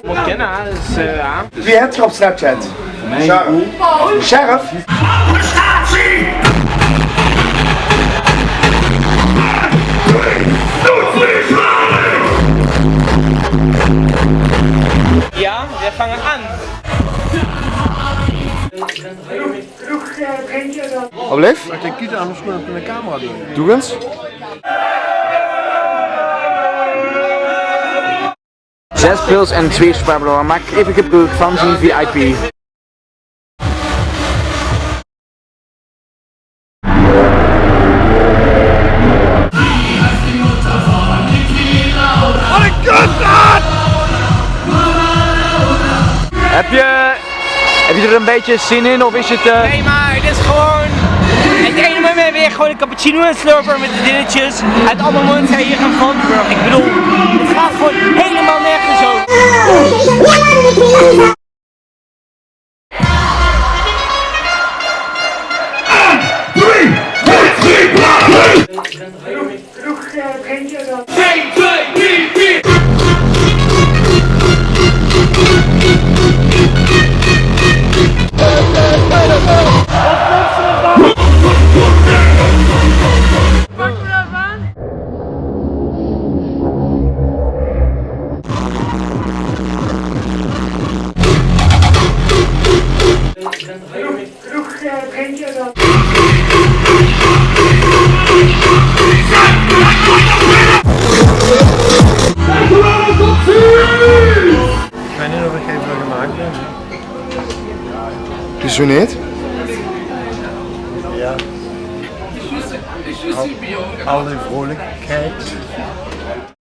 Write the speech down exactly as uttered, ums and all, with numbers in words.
Mocht kennen, hè, dus, eh, aan. Wie het er op Snapchat? Sharif. Sharif? Ja, we vangen aan. Op leef? Maak je kiet aan, anders kunnen we het in de camera doen. Doe eens. Zes pils en twee spaarbeloren. Maak even gebruik van zien V I P. Wat een kutplaat! Heb je, heb je er een beetje zin in of is het, eh, Nee, maar het is gewoon... Het ene moment ben je gewoon een cappuccino aan het slurpen met de dingetjes. En het andere moment zijn je hier in Valkenburg. Ik bedoel, het gaat gewoon helemaal nergens over. Ik weet niet of ik even gemaakt ben. Wieso niet? Ja. Al, al die vrolijkheid.